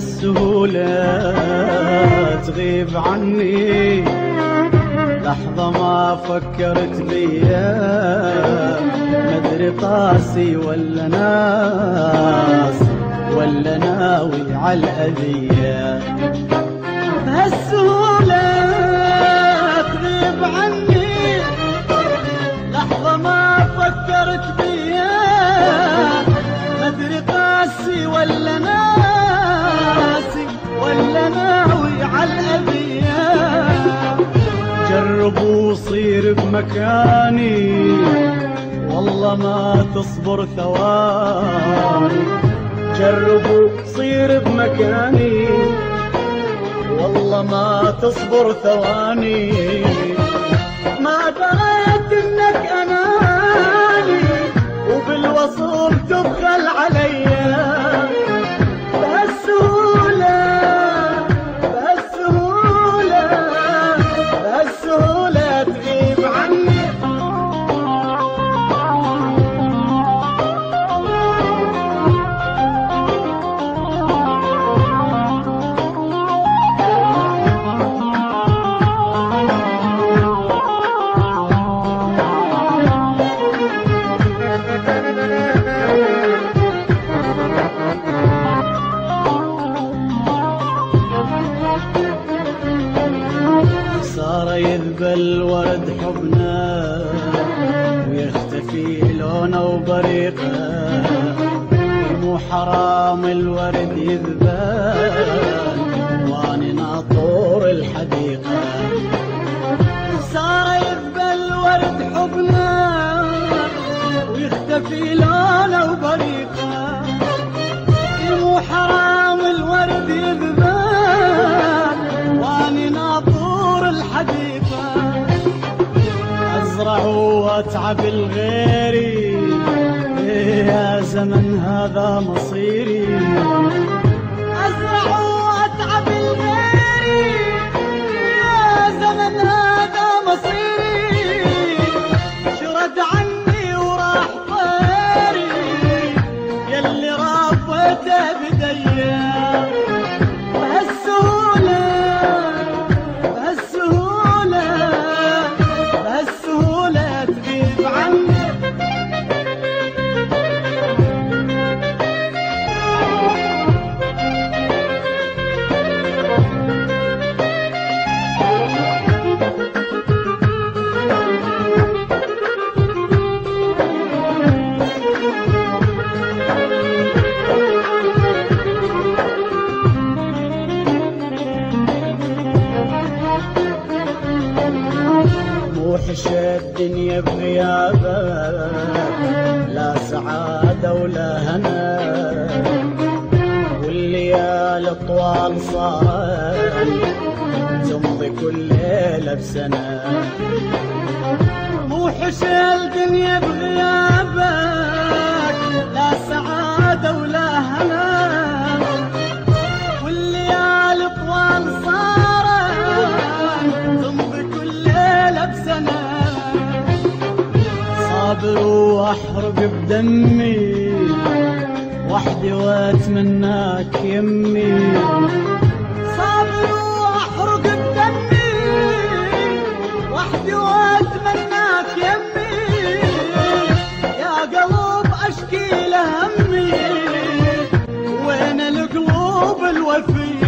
بهالسهولة تغيب عني لحظة ما فكرت بيا، مدري قاسي ولا ناس ولا ناوي عالأذية. بهالسهولة تغيب عني لحظة ما فكرت بيا، مدري قاسي ولا ناسي ولا ناوي عالأذية. جربوا صير بمكاني والله ما تصبر ثواني، جربوا صير بمكاني والله ما تصبر ثواني. ما دريت انك اناني وبالوصول تبخل عليا. بهالسهولة بهالسهولة بهالسهولة تغيب عني. صار يذبل ورد حبنا ويختفي لونه وبريقه، مو حرام الورد يذبل واني ناطور الحديقة. صار يذبل ورد حبنا ويختفي لونه وبريقه، مو حرام الورد يذبل واني ناطور الحديقة. أزرع وأتعب الغيري يا زمن هذا مصيري. أزرع وأتعب الغيري يا زمن هذا مصيري. شرد عني وراح طيري يلي ربيته بديا. بهالسهولة بهالسهولة بهالسهولة تغيب عني. موحش الدنيا بغيابك، لا سعادة ولا هنا، والليالي طوال صارت تمضي كل ليلة بسنة. موحش الدنيا بغيابك، لا سعادة ولا هنا، والليالي طوال صارت تمضي كل ليلة بسنة. صابر واحرق بدمي وحدي واتمناك يمي. صابر واحرق بدمي وحدي واتمناك يمي. يا قلب اشكي له همي وين القلوب الوفي.